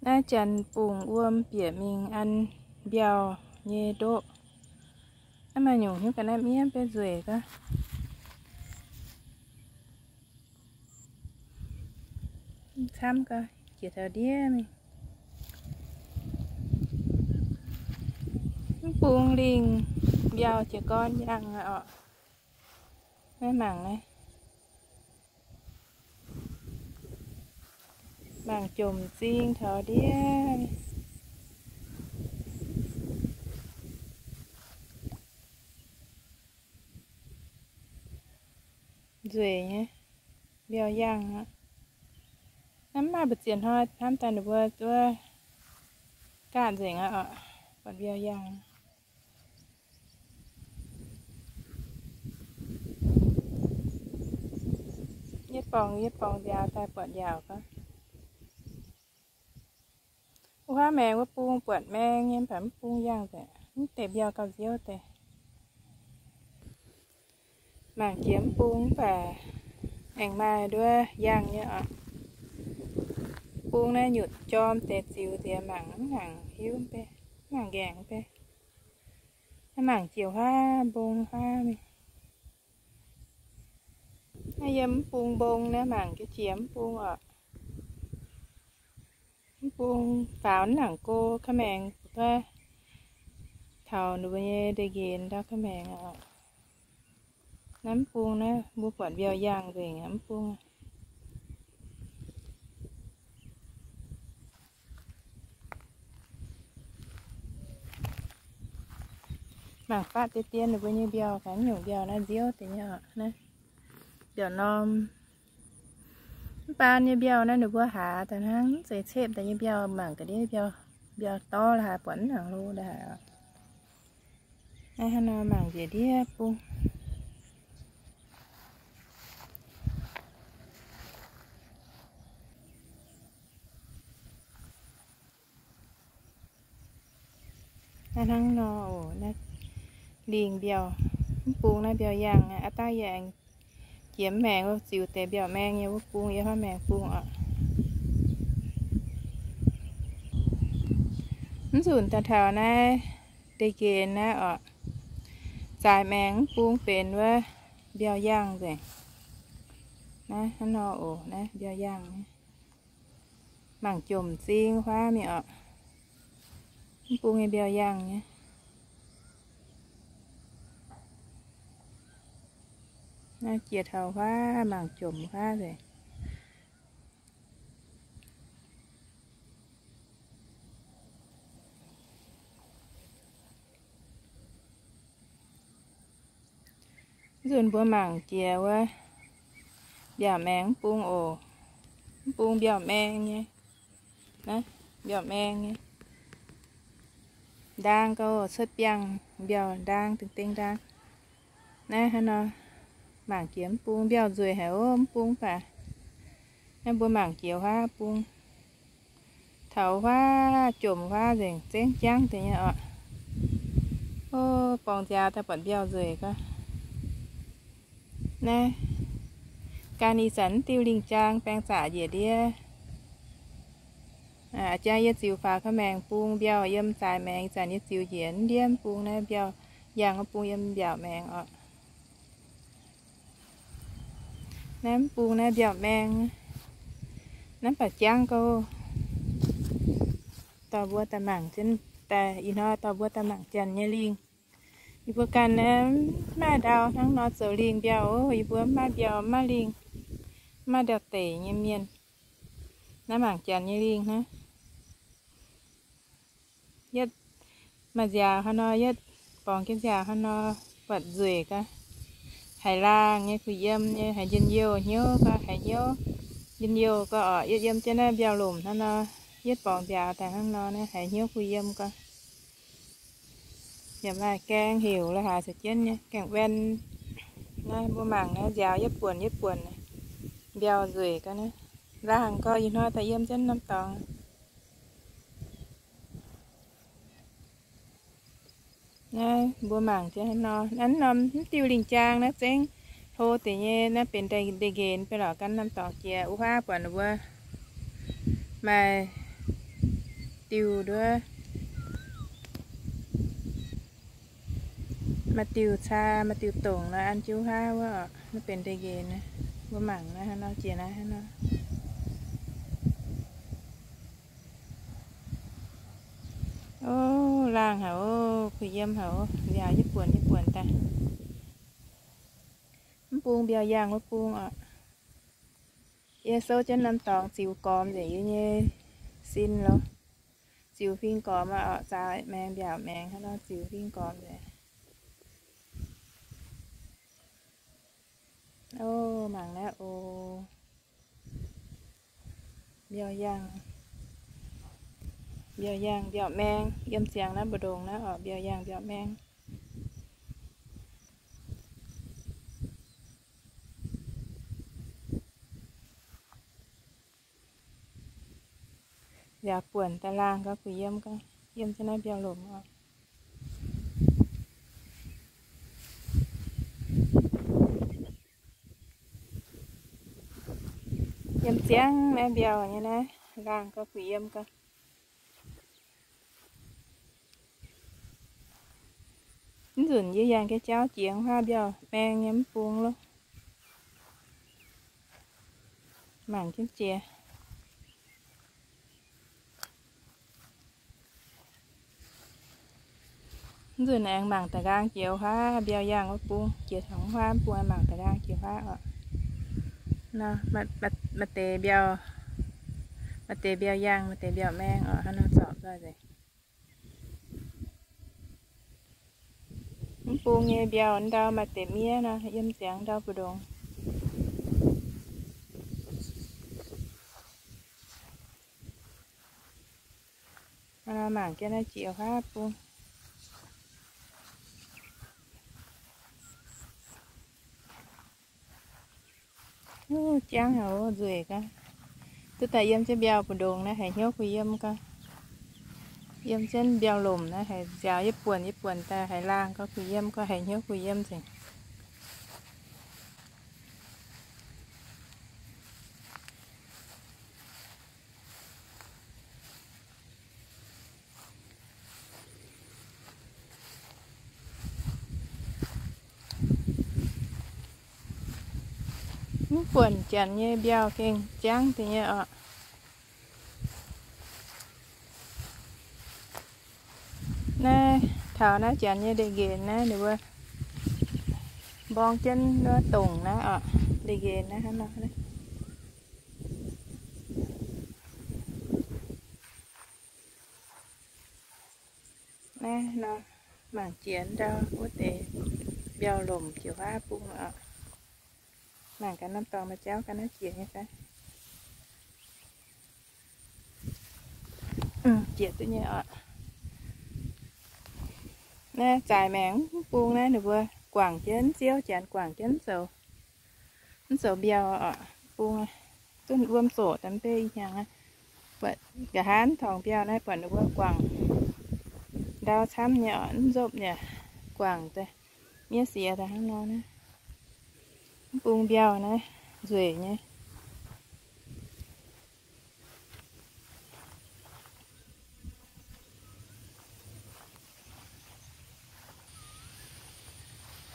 Naaiv janx-bungx wuom bieqc mingh an mbiauh nyei ndoqv. Naaiv maaih nyungc hiuv ga'naaiv miev beiv nzueic gaax. Camv gaax, jiex taux ndiev mingh. Mv bung lingh mbiauh jiez gorn yangh oc. Naaiv mangc naaiv. Mangc jomc zing taux ndiev. Nzueic nyei, mbiauh yangh aqv. Naaiv mv maaih mbu'ziex hnoi hnamv daaih ninh mbuo zuov gaatv nzengc aqv oc. Buatc mbiauh yangh. Yietv borngz yietv borngz nziaaux daaih buatc njaaux gaax. Wuov huaav maengx wuov bung buatc maeng nyei, mv baac mv bung yangh nzengc, mv deix mbiauh gauh nziouv deix. Mangc jiex mv bung mv baac aengx maaih nduov yangh nyei oc. Bung naaiv nyutc jorm deix ziux nziex mangc mv nangc hiuv mv bei, mv nangc nqaengc mv bei. Naaiv mangc jiex huaav mbong huaav mingh. Naaiv yiem mv bung mbong naaiv mangc jiex mv bung oc. Mv bung faaux mv nangc go, ka'maengx taux ninh mbuo nyei ndeic-nqenx ndau ka'maengx oc. Naaiv mv bung naaiv mbuo buatc mbiauh yangh nzengc mv bung. Mangc fatv deix dien ninh mbuo nyei mbiauh, gaax nyungc mbiauh naaiv nziouv deix nyei oc. Naaiv mbiauh norm. Mv baan nyei mbiauh naaiv ninh mbuo haaz daaih hnangv, mv zeiz cepv daaih nyei mbiauh. Mangc ga'ndiev mbiauh, mbiauh dorv la'haaix, buatc mv nangc hlo la'haaix. Naaiv hnangv nor mangc njiec ndiev bung. Naaiv hnangv nor oc, naaiv lingh mbiauh, mv bung naaiv mbiauh yangh aqv. Aav dangh yie aengx jiex maengx wuov ziux deix mbiauh maeng nyei wuov bung, yie hnamv maengx bung oc. Mv nzunc daaih taux naaiv deix nqenx naaiv oc, zaaix maengx mv bung benx wuov mbiauh yangh nzengc. Naaiv hnangv nor oc, naaiv mbiauh yangh nyei. Mangc jomc zing huaav mingh oc. Mv bung nyei mbiauh yangh nyei. Naaiv jiex taux huaav, mangc jomc huaav nzengc. Mv nzunc mbuo mangc jiex wuov mbiauh maeng mv bung oc. Mv bung mbiauh maeng nyei. Naaiv mbiauh maeng nyei. Ndaang gauh cuotv biangh, mbiauh ndaang, dingh dingh ndaang. Naaiv hnangv nor, mangc jiex mv bung mbiauh nzueic haic oc, mv bung baac. Naaiv mbuo mangc jiex huaav bung. Taux huaav, jomc huaav nzengc, zengv jangv deix nyei oc. O, borngz nziaaux daaih buatc mbiauh nzueic gaax. Naaiv gan ih zanc mv diuh lingh jaang baeng zaqc njiec ndiev. Aa, jang yie ziux faaux ka'maengx bung mbiauh yiem zaaix maengx, ih zanc yie ziux njiec ndiev bung naaiv mbiauh yangh, bung yiem mbiauh maengx oc. Naaiv mv bung naaiv mbiauh maeng, naaiv baac jangv gauh. Dorh mbuo daaih mangc jienv daaih, ih hnoi dorh mbuo daaih mangc janx nyei lingh. Yie mbuo ganh naaiv mv maaih ndau hnangv nor zoux lingh mbiauh oc. Yie mbuo mv maaih mbiauh, mv maaih lingh, mv maaih ndau-deic nyei mienh. Naaiv mangc janx nyei lingh naaiv. Yietv maaih nziaaux haaix nor, yietv borngz jienv nziaaux haaix nor, buatc nzueic gaax. Haiz laangh nyei, kuh yiem nyei, haiz njien-youh hnyouv gaax, haiz hnyouv njien-youh gaax oc. Yietv yiem jienv naaiv mbiauh lomc hnangv nor, yietv borngz nziaaux daaih hnangv nor naaiv, haiz hnyouv kuh yiem gaax. Yaac maaih gaeng heuc la'haaix caux jienv nyei, gaeng-wen. Naaiv mbuo mangc naaiv nziaaux yietv buonc yietv buonc, mbiauh nzueic gaax naaiv. Laangh gauh ih hnoi daaih yiem jienv norm dorngx. Naaiv mbuo mangc jienv hnangv nor, naaiv norm mv diuh lingh jaang naaiv zengv hlo deix nyei, naaiv benx ndeic-nqenx, benx lorqc gan norm dorngx jiex. Wuov huaav buatc ninh mbuo maaih diuh nduov, maaih diuh caa, maaih diuh dongc nor an jienv wuov huaav wuov oc. Naaiv benx ndeic-nqenc naaiv, mbuo mangc naaiv hnangv nor, jiex naaiv hnangv nor. O, laangh haic oc, kuh yiem haic oc, nziaaux yie buonc yie buonc daaih. Mv bung mbiauz yangh wuov bung oc. Yie souv jienv norm dorngx ziux gormx nzengc yie nyei sin loh. Ziux huing gormx aqv oc, zaaux maengx mbiaauc maengx hnangv nor ziux huing gormx nzengc. O, mangc naaiv oc. Mbiauz yangh, mbiauz yangh mbiaauc maeng, yiem ziangx naaiv mbu'ndongx naaiv oc, mbiauz yangh mbiaauc maeng. Yaac buonc daaih laangh gau kuh yiem gau, yiem jienv naaiv mbiauz lomc oc. Yiem ziangx naaiv mbiauz nyei naaiv, laangh gau kuh yiem gau. Mv nzunc yie yangh jienv jauv jiex wuov huaav mbiauz maeng nyei mv bung loh. Mangc jienv jiex. Mv nzunc aengx mangc da'nqaang jiex wuov huaav mbiauz yangh wuov bung, jiex taux wuov huaav mv bung mangc da'nqaang jiex huaav oc. Nor, maaih deix mbiauz, maaih deix mbiauz yangh, maaih deix mbiauz maeng oc, hnangv nor zorpc nzoih nzengc. Mv bung nyei mbiauz ndau maaih deix miev nor, yiem ziangx ndau mbu'ndongx. Mangc jienv naaiv jiex huaav bung. Jangv haic oc, nzueic gau. Duqv daaih yiem jienv mbiauz mbu'ndongx naaiv haiz hnyouv kuh yiem gau. Yiem jienv mbiauz lomc naaiv haiz nziaaux yie buonc yie buonc daaih haiz laangh gau kuh yiem gau, haiz hnyouv kuh yiem nzengc. Mv buonc janx nyei mbiauz gengh jangv deix nyei oc. Naaiv taux naaiv janx nyei ndeic-nqenc naaiv ninh mbuo mborng jienv wuov dongc naaiv oc, ndeic-nqenc naaiv hnangv nor. Naaiv nor, mangc jiex ndau wuov deix mbiauz lomc jiex huaav bung oc. Mangc gaax norm dorngx maaih jauv ga'naaiv jiex nyei fai? Jiex duqv nyei oc. Naaiv zaaix maengx mv bung naaiv ninh mbuo guangc jienv ziouv, janx guangc jienv zoux, mv zoux mbiauz oc. Bung duqv wuom zoqc daaih mv bei ih hnyangx aqv. Buatc nqa'haav tongx mbiauz naaiv buatc ninh mbuo guangc ndau camv nyei oc, mv nzopv yaac guangc daaih, miev siex daaih hnangv nor naaiv. Mv bung mbiauz naaiv nzueic nyei.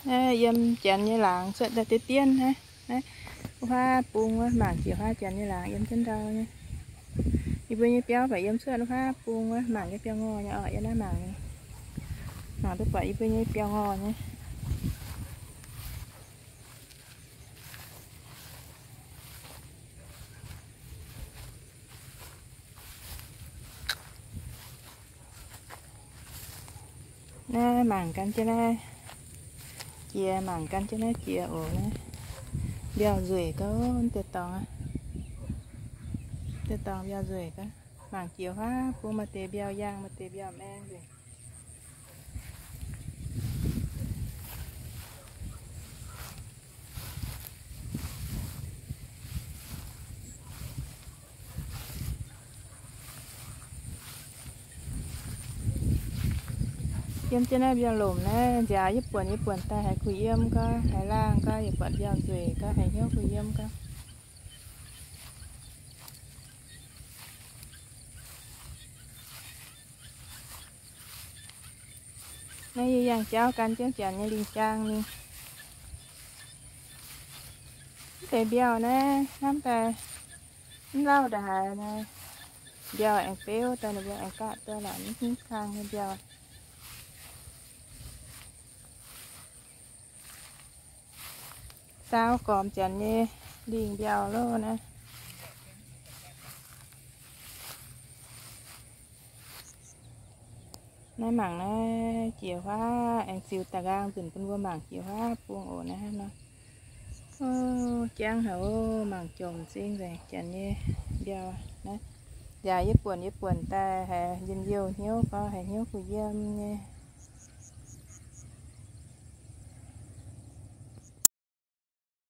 Naaiv yiem janx nyei laangz cuotv daaih deix dien naaiv. Naaiv wuov huaav bung wuov, mangc jiex huaav janx nyei laangz yiem jienv ndau nyei. Yie mbuo nyei biauv baac yiem cuotv wuov huaav bung wuov, mangc nyei biauv-ngorh nyei oc. Yiem naaiv mangc, mangc duqv buatc yie mbuo nyei biauv-ngorh nyei. Naaiv mangc gan jienv naaiv jiex, mangc gan jienv naaiv jiex oc. Naaiv mbiauz nzueic gau, deix dorngx, deix dorngx mbiauz nzueic gau. Mangc jiex huaav bung, maaih deix mbiauz yangh, maaih deix mbiauz maeng nzengc. Yiem jienv naaiv mbiauz lomc naaiv, nziaaux yie buonc yie buonc daaih haiz kuh yiem gau, haiz laangh gau, yaac buatc mbiauz nzueic gau, haiz hnyouv kuh yiem gau. Naaiv yie yangh jauv gan jienv janx nyei lingh jaang mingh. Mv deix mbiauh naaiv hnamv daaih mv lauh ndaaih haaix, mbiauh aengx beuv daaih, ninh mbuo aengx gaatv daaih, laaic mv kang nyei mbiauh. Saauv gormx janx nyei lingh mbiauh loh naaiv. Naaiv mangc naaiv jiex huaav, aengx ziux da'nqaang nzunc bun mbuo mangc jiex huaav bung oc naaiv nor. O, jangv haic oc, mangc jomc m'zing nzengc janx nyei mbiauh naaiv. Yaac yie buonc yie buonc daaih haiz njien-youh hnyouv gorngv haiz hnyouv kuh yiem nyei.